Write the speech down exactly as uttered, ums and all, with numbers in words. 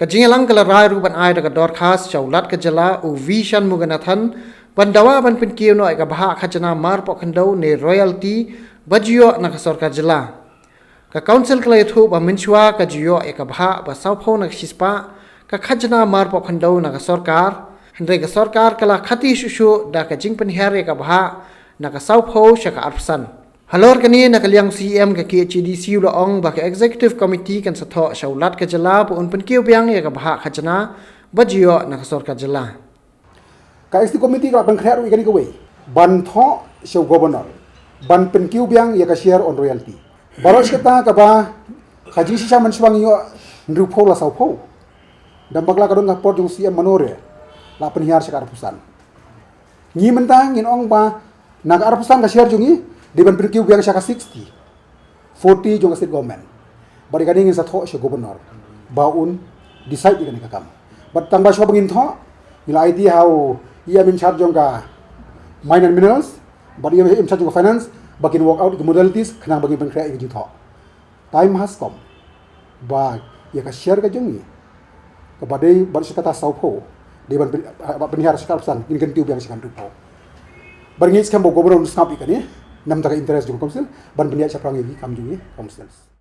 Ka jingïalang ka la rai ruh ban ai da ka dorkhas sha u Lat ka jylla u V Shanmuganathan ban dawa ban pynkiew noh ïa ka bhah khajna marpoh khyndew ne royalty ba ju ïoh na ka sorkar jylla. Ka Council ka la ïathuh ba mynshuwa ka ju ïoh ïa ka bhah ba sawphew na ka shispah ka khajna marpoh khyndew na ka sorkar, hynrei ka sorkar ka la khati shuh shuh da ka jingpynhiar ïa ka bhah na ka sawphew sha ka arphew san. Halor kane, na ka liang C M ka K H A D C u la ong ba ka Executive Committee kan sa thoh sha u Lat ka jylla ba un pynkiew biang ïa ka bhah khajna ba ju ïoh na ka sorkar jylla. Ka Executive Committee ka la pynkhreh ruh ïa kane kawei, ban thoh sha u Governor ban pynkiew biang ïa ka share on royalty. Baroh shi katta kaba ka jingshisha mynshuwa ngi ïoh hynriewphew la sawphew. Da bakla ka don ka por jong C M Manohar, la pynhiar sha ka arphew san. Ngi mynta ngin ong ba na ka arphew san ka share jong ngi, dei ban pynkiew biang sha ka sixty forty jong ka state government. Bad ïa kane ngin sa thoh sha u Governor ba un decide ïa kane ka kam. Bad tang ba shuwa ba ngin thoh, ngi la aiti ha u E M in charge jong ka Mine and Minerals bad E M in charge jong ka Finance ba kin work out ïa ka modalities khnang ba ngin pynkhreh ïa ka jingthoh. Time has come ba ïa ka share ka jong ngi kaba dei baroh shi katta sawphew, dei ban pyn-, ban pynhiar sha ka arphew san, ngin kyntiew biang sha ka hynriewphew. Bad ngi ngeit skhem ba u Governor un sngap ïa kane, namar ka interest jong ka Council ban pynïaid shaphrang ïa ki kam jong ngi Council.